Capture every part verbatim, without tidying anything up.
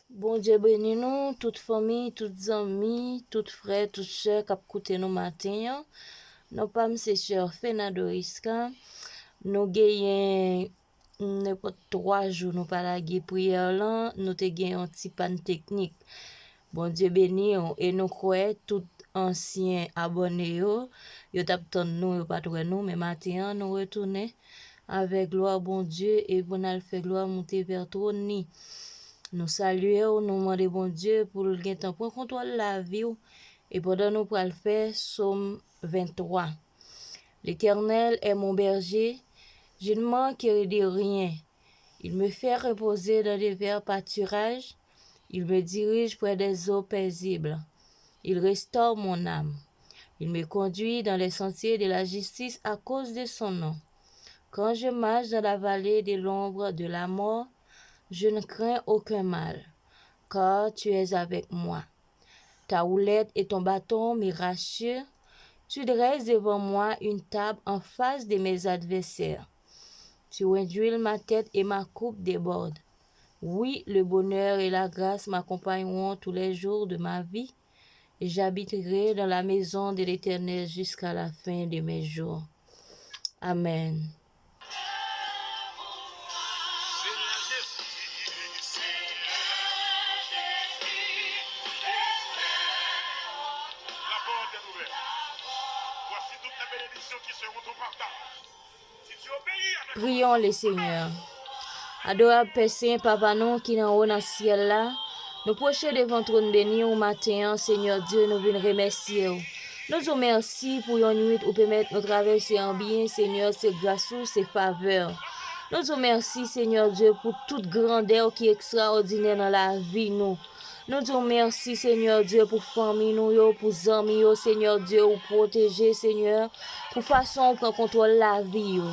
Bondye beni nou, tout fanmi, tout zanmi, tout frè, tout sè k ap koute nou maten an. Non pa m se sè Fena Doriska. Nou genyen nenpòt twa jou nou pa lage priyè lan, nou te gen yon ti pàn teknik. Bondye beni w e nou kwè tout ansyen abòne yo, yo t ap tann nou, yo pa t wè nou, men maten an nou retounen avèk glwa Bondye e pou n al fè glwa moute vè twòn li. Nou salye w, nou mande Bondye pou l gentan pran kontwòl lavi w e pandan nou pral fè Sòm venntwa. L'Éternel est mon berger, je ne manquerai de rien. Il me fait reposer dans de verts pâturages, il me dirige près des eaux paisibles. Il restaure mon âme. Il me conduit dans les sentiers de la justice à cause de son nom. Quand je marche dans la vallée de l'ombre de la mort, je ne crains aucun mal, car tu es avec moi. Ta houlette et ton bâton me rassurent. Tu dresses devant moi une table en face de mes adversaires. Tu induis ma tête et ma coupe déborde. Oui, le bonheur et la grâce m'accompagneront tous les jours de ma vie, et j'habiterai dans la maison de l'Éternel jusqu'à la fin de mes jours. Amen. Prions le Seigneur. Adorab Pè Sen, Papa nou ki nan wo nan syèl la, nou pwoche devan twòn beni w maten an, Senyè Dye, nou vin remèsye w. Nou di w mèsi pou yon nwit ou pèmèt nou travèse an byen, Senyè, se gras ou, se favè w. Nou di w mèsi, Senyè Dye, pou tout grandè w ki ekstraòdinè nan lavi nou. Nou di w mèsi, Senyè Dye, pou fanmi nou yo, pou zanmi yo, Senyè Dye, ou pwoteje, Senyè, pou fason ou pran kontwòl lavi yo.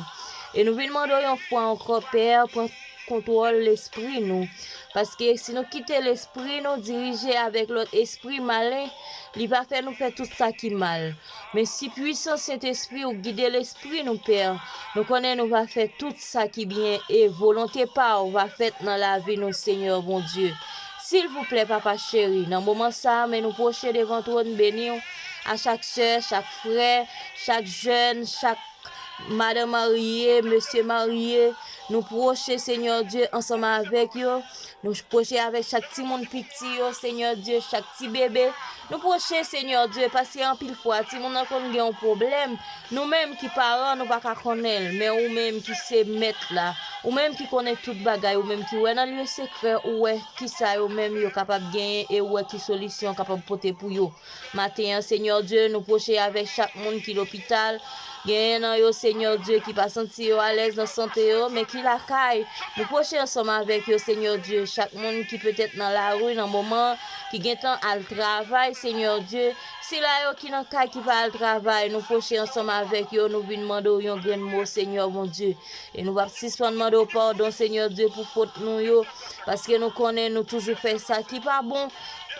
E nou vin mande w yon fwa ankò, Pè, pran kontwòl lespri nou. Paske si nou kite lespri nou dirije avèk lòt espri malen, li va fè nou fè tout sa ki mal. Men si pwisans Sentespri ou gide lespri nou, Pè, nou konnen nou va fè tout sa ki byen e volonte pa w va fèt nan lavi nou, Senyè Bondye. Silvouplè, Papa cheri, nan moman sa a, men nou pwoche devan twòn beni w, a chak sè, chak frè, chak jèn, chak madanm marye, mesye marye, nou pwoche, Senyè Dye, ansanm avèk yo. Nou pwoche avèk chak timoun piti yo, Senyè Dye, chak ti bebe. Nou pwoche, Senyè Dye, paske anpil fwa, timoun nan konn gen yon pwoblèm. Nou menm ki paran, nou pa ka konnen l, men ou menm ki se mèt la, ou menm ki konnen tout bagay, ou menm ki wè nan lye sekrè, ou wè kisa yo menm yo kapab genyen e ou wè ki solisyon w kapab pote pou yo. Maten an, Senyè Dye, nou pwoche avèk chak moun ki lopital. Genyen nan yo, Senyè Dye, ki pa santi yo alèz nan sante yo, men ki lakay. Nou pwoche ansanm avèk yo, Senyè Dye. Chak moun ki petèt nan lari nan moman, ki gentan al travay, Senyè Dye. Sila yo ki nan kay ki pa al travay, nou pwoche ansanm avèk yo, nou vin mande w yon grenn mo, Senyè Bondye. E nou p ap sispann mande w padon, Senyè Dye, pou fot nou yo, paske nou konnen nou toujou fè sa ki pa bon.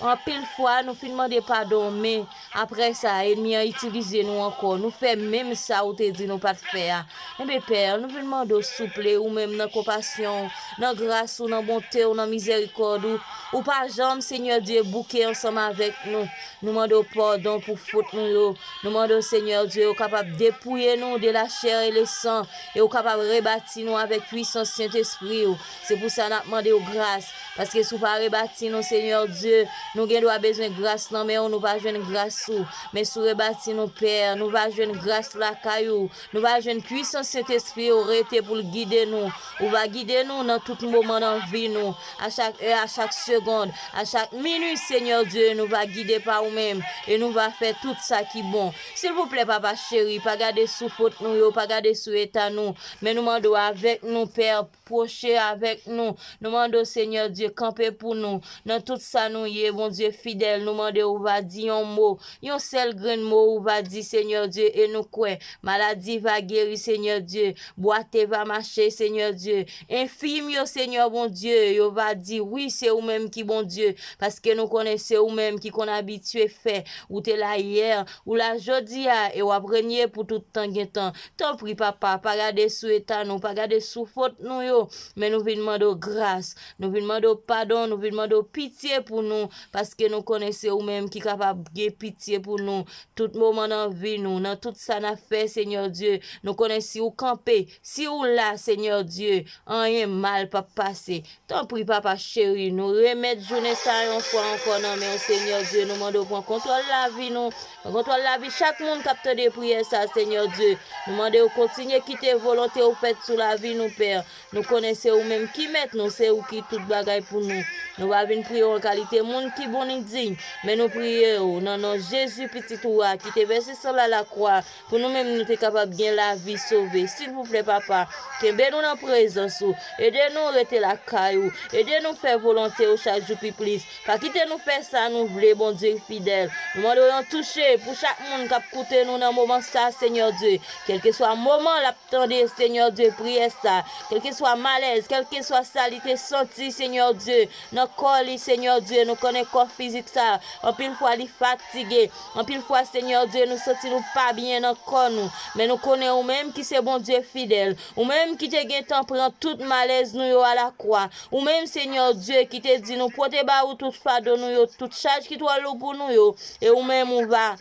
Anpil fwa, nou fin mande padon, men apre sa, ènmi an itilize nou ankò. Nou fè menm sa ou te di nou pa t fè a. Enben, Pè, nou vin mande w, souple, ou menm nan konpasyon w, nan gras ou, nan bonte w, nan mizèrikòd ou, ou pa janm, Senyè Dye, bouke ansanm avèk nou. Nou mande w padon pou fot nou yo. Nou mande w, Senyè Dye, ou kapab depouye nou de la chair et le sang, e ou kapab rebati nou avèk pwisans Sentespri w. Se pou sa n ap mande w gras, paske si w pa rebati nou, Senyè Dye, nou gen dwa bezwen gras nan men w, nou pa jwenn gras ou. Men si w rebati nou, Pè, nou va jwenn gras lakay ou, nou va jwenn pwisans Sentespri w rete pou l gide nou. Ou va gide nou nan tout moman nan vi nou, a chak è, a chak segond, a chak minit, Senyè Dye, nou va gide pa ou menm e nou va fè tout sa ki bon. Silvouplè, Papa cheri, pa gade sou fot nou yo, pa gade sou eta nou, men nou mande w avèk nou, Pè, pwoche avèk nou. Nou mande w, Senyè Dye, kanpe pou nou nan tout sa nou ye. Bondye fidèl, nou mande ou va di yon mo, yon sèl grenn mo ou va di, Senyè Dye, e nou kwè maladi va geri, Senyè Dye, bwate va mache, Senyè Dye, enfim yo, Senyè Bondye, yo va di, wi, se ou menm ki Bondye, paske nou konnen se ou menm ki konn abitye fè, ou te la yè, ou la jodi a, e w ap renye pou tout tan gen tan. Tanpri, Papa, pa gade sou eta nou, pa gade sou fot nou yo, men nou vin mande w gras, nou vin mande w padon, nou vin mande w pitye pou nou, paske nou konnen se ou menm ki kapab gen pitye pou nou, tout moman nan vi nou, nan tout sa n ap fè, Senyè Dye. Nou konnen si ou kanpe, si ou la, Senyè Dye, anyen mal p ap pase. Tanpri, Papa cheri, nou remèt jounen sa yon fwa ankò nan men w, Senyè Dye. Nou mande w pran kontwòl lavi nou, pran kontwòl lavi chak moun k ap tande priyè sa, Senyè Dye. Nou mande w kontinye kite volonte w fèt sou lavi nou, Pè. Nou konnen se ou menm ki mèt nou, se ou ki tout bagay pou nou. Nou pa vin priye w an kalite moun ki bon ni diy, men nou priye w nan non Jezi, Pitit ou a, ki te vèse san l alakwa, pou nou menm nou te kapab gen lavi sove. Silvouplè, Papa, kenbe nou nan prezans ou. Ede nou rete lakay ou. Ede nou fè volonte ou chak jou pi plis. Pa kite nou fè sa nou vle, Bondye fidèl. Nou mande w yon touche pou chak moun k ap koute nou nan moman sa, Senyè Dye. Kèlkeswa moman l ap tande, Senyè Dye, priyè sa, kèlkeswa malèz, kèlkeswa sa li te santi, Senyè Dye, nan kò li, Senyè Dye, nou konnen kò fizik sa, anpil fwa li fatige, anpil fwa, Senyè Dye, nou santi nou pa byen nan kò nou, men nou konnen ou menm ki se Bondye fidèl, ou menm ki te gentan pran tout malèz nou yo alakwa, ou menm, Senyè Dye, ki te di nou pote ba ou tout fado nou yo, tout chaj ki twò lou pou nou yo, e ou menm ou va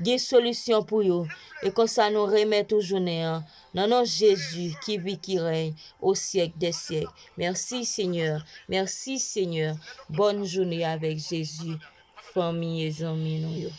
gen solisyon pou yo. E konsa nou remèt ou jounen an, nan non Jezi ki viv, ki rèy o syèk dè syèk. Mèsi, Senyè. Mèsi, Senyè. Bòn jounen avèk Jezi, fanmi e zanmi nou yo.